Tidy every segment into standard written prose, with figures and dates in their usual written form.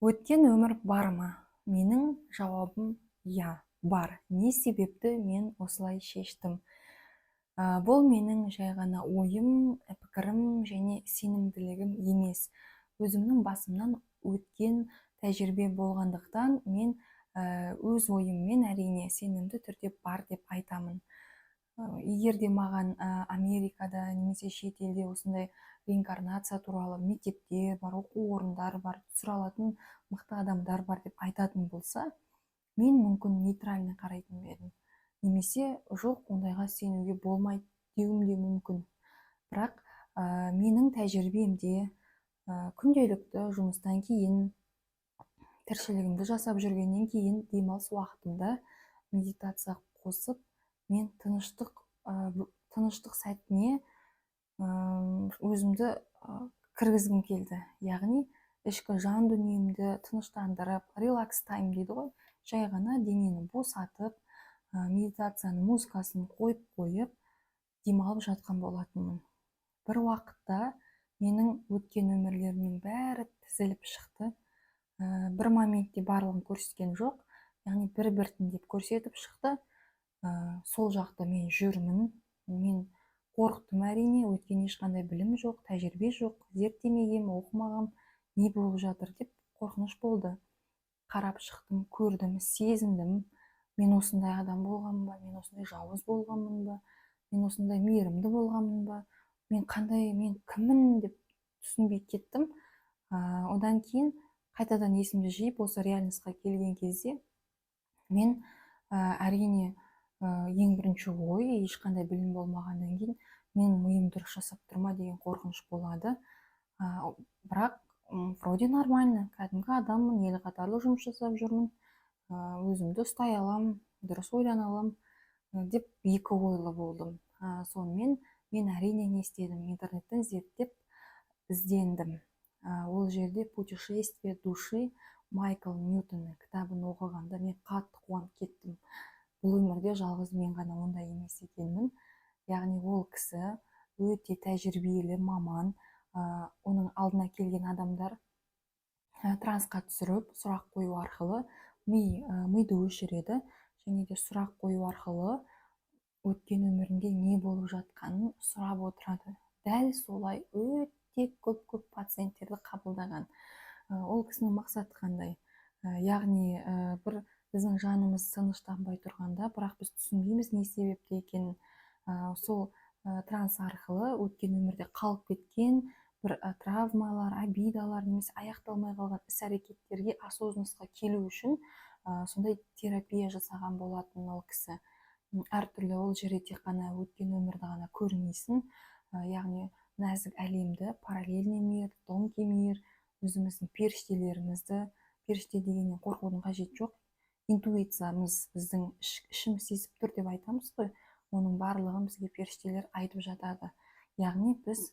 Өткен өмір бар ма? Менің жауабым: иә, бар. Не себепті мен осылай шештім? Бұл менің жай ғана ойым, пікірім және сенімділігім емес. Өзімнің басымнан өткен тәжірибе болғандықтан, мен өз ойыммен, әрине, сенімді түрде бар деп айтамын. Егер де маған Америкада немесе шетелде осындай реинкарнация туралы мектептер бар, оқу орындары бар, түсіре алатын мықты адамдар бар деп айтатын болса, мен мүмкін нейтрально қарайтын ба едім немесе жоқ, ондайға сенуге болмайды деуім де мүмкін. Бірақ менің тәжірибемде күнделікті жұмыстан кейін, тіршілігімді жасап жүргеннен кейін, демалыс уақытымда медитация қосып, мен тыныштық сәтіне өзімді кіргізгім келді. Яғни ішкі жан дүниемді тыныштандырып, relax time дейді ғой, жай ғана денені босатып, медитацияның музыкасын қойып қойып, демалып жатқан болатынмын. Бір уақытта менің өткен өмірлерімнің бәрі тізіліп шықты. Бір моментте барлығын көрсеткен жоқ, яғни бір біртіндеп көрсетіп шықты. Сол жақта мен жүрмін. Мен қорықтым, әрине, өйткені ешқандай білім жоқ, тәжірибе жоқ, зерттемегенмін, оқымағанмын, не болып жатыр деп қорқыныш болды. Қарап шықтым, көрдім, сезіндім: мен осындай адам болғанмын ба? Мен осындай жауыз болғанмын ба? Мен осындай мейірімді болғанмын ба? Мен қандай, мен кіммін деп түсінбей кеттім. Одан кейін қайтадан есімді жиып, осы реальность қа келген кезде мен, әрине, ең бірінші ой, ешқандай білім болмағаннан кейін, мен миым дұрыс жасап тұр ма деген қорқыныш болады. Бірақ вроде нормально, кәдімгі адаммын, ел қатарлы жұмыс жасап жүрмін, өзімді ұстай аламын, дұрыс ойлана аламын деп екі ойлы болдым. Сонымен мен, әрине, не істедім? Интернеттен зерттеп, іздендім. Ол жерде «Путешествие души» Майкл Ньютонның кітабын оқығанда, мен қатты қуанып кеттім. Бұл өмірде жалғыз мен ғана ондай емес екенмін. Яғни ол кісі өте тәжірибелі маман. Оның алдына келген адамдар трансқа түсіріп, сұрақ қою арқылы миды өшіреді және де сұрақ қою арқылы өткен өмірінде не болып жатқанын сұрап отырады. Дәл солай өте көп көп пациенттерді қабылдаған. Ол кісінің мақсаты қандай? Яғни бір біздің жанымыз тыныштанбай тұрғанда, бірақ біз түсінбейміз не себепті екенін, сол транс арқылы өткен өмірде қалып кеткен бір травмалар, обидалар немесе аяқталмай қалған іс әрекеттерге осознанность қа келу үшін сондай терапия жасаған болатын ол кісі. Әртүрлі ол жерде тек қана өткен өмірді ғана көрмейсің, яғни нәзік әлемді, параллельный мир, тонкий мир, өзіміздің періштелерімізді. Періште дегеннен қорқудың қажеті жоқ. Интуициямыз, біздің ішіміз сезіп тұр деп айтамыз ғой, оның барлығын бізге періштелер айтып жатады. Яғни біз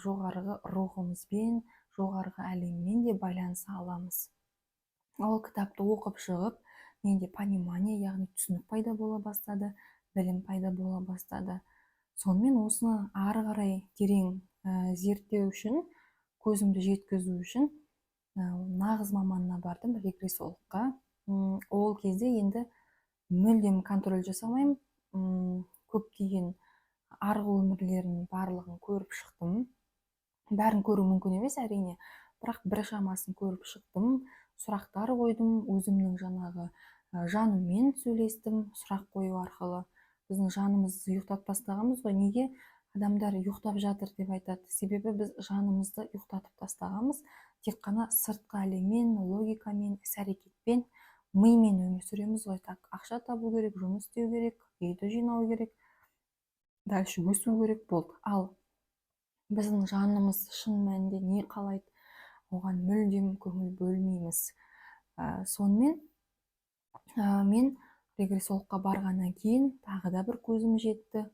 жоғарғы рухымызбен, жоғарғы әлеммен де байланыса аламыз. Ол кітапты оқып шығып, менде понимание, яғни түсінік пайда бола бастады, білім пайда бола бастады. Сонымен осыны ары қарай терең зерттеу үшін, көзімді жеткізу үшін нағыз маманына бардым, регрессологқа. Ол кезде енді мүлдем контроль жасамаймын. Көптеген арғы өмірлерінің барлығын көріп шықтым. Бәрін көру мүмкін емес, әрине, бірақ бір шамасын көріп шықтым. Сұрақтар қойдым, өзімнің жаңағы жаныммен сөйлестім сұрақ қою арқылы. Біздің жанымызды ұйықтатып тастағанбыз ғой. Неге адамдар ұйықтап жатыр деп айтады? Себебі біз жанымызды ұйықтатып тастағанбыз. Тек қана сыртқы әлеммен, логикамен, іс әрекетпен, мимен өмір сүреміз ғой. Так, ақша табу керек, жұмыс істеу керек, үйді жинау керек, дальше өсу керек, болды. Ал біздің жанымыз шын мәнінде не қалайды, оған мүлдем көңіл бөлмейміз. Сонымен мен регрессологқа барғаннан кейін тағы да бір көзім жетті.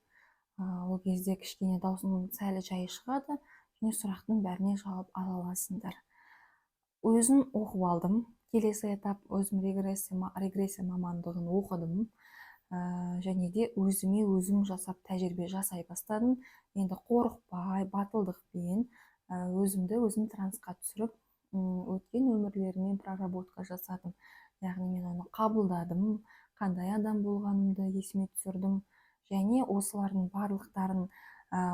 Ол кезде кішкене даусының сәл жайы шығады және сұрақтың бәріне жауап ала аласыңдар. Өзім оқып алдым. Келесі этап: өзім регрессия мамандығын оқыдым және де өзіме өзім жасап, тәжірибе жасай бастадым. Енді қорықпай, батылдықпен өзімді өзім трансқа түсіріп Өткен өмірлеріммен проработка жасадым, яғни мен оны қабылдадым, қандай адам болғанымды есіме түсірдім. Және осылардың барлықтарын,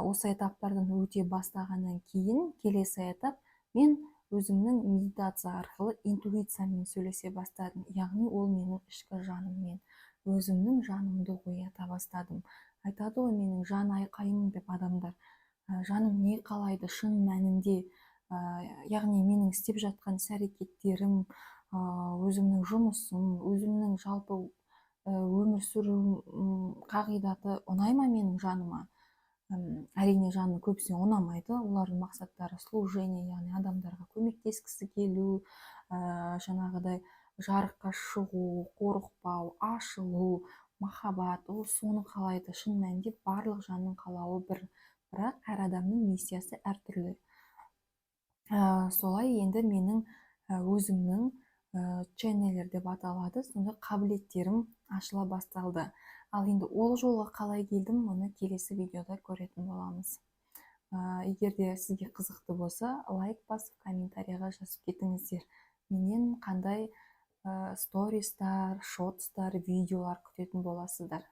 осы этаптардан өте бастағаннан кейін келесі этап: мен өзімнің медитация арқылы интуицияммен сөйлесе бастадым, яғни ол менің ішкі жаныммен. Өзімнің жанымды оята бастадым. Айтады ғой, менің жан айқайым деп адамдар. Жаным не қалайды шын мәнінде, яғни менің істеп жатқан іс әрекеттерім, өзімнің жұмысым, өзімнің жалпы өмір сүру қағидаты ұнай ма менің жаныма? Әрине, жанның көбісіне ұнамайды. Олардың мақсаттары служение, яғни адамдарға көмектескісі келу, жаңағыдай жарыққа шығу, қорықпау, ашылу, махаббат. Ол соны қалайды. Шын мәнінде барлық жанның қалауы бір, бірақ әр адамның миссиясы әртүрлі. Солай енді менің өзімнің ченнелер деп аталады, сондай қабілеттерім ашыла басталды. Ал енді ол жолға қалай келдім, мұны келесі видеода көретін боламыз. Егер де сізге қызықты болса, лайк басып, комментарийға жазып кетіңіздер, менен қандай стористар, шортстар, видеолар күтетін боласыздар.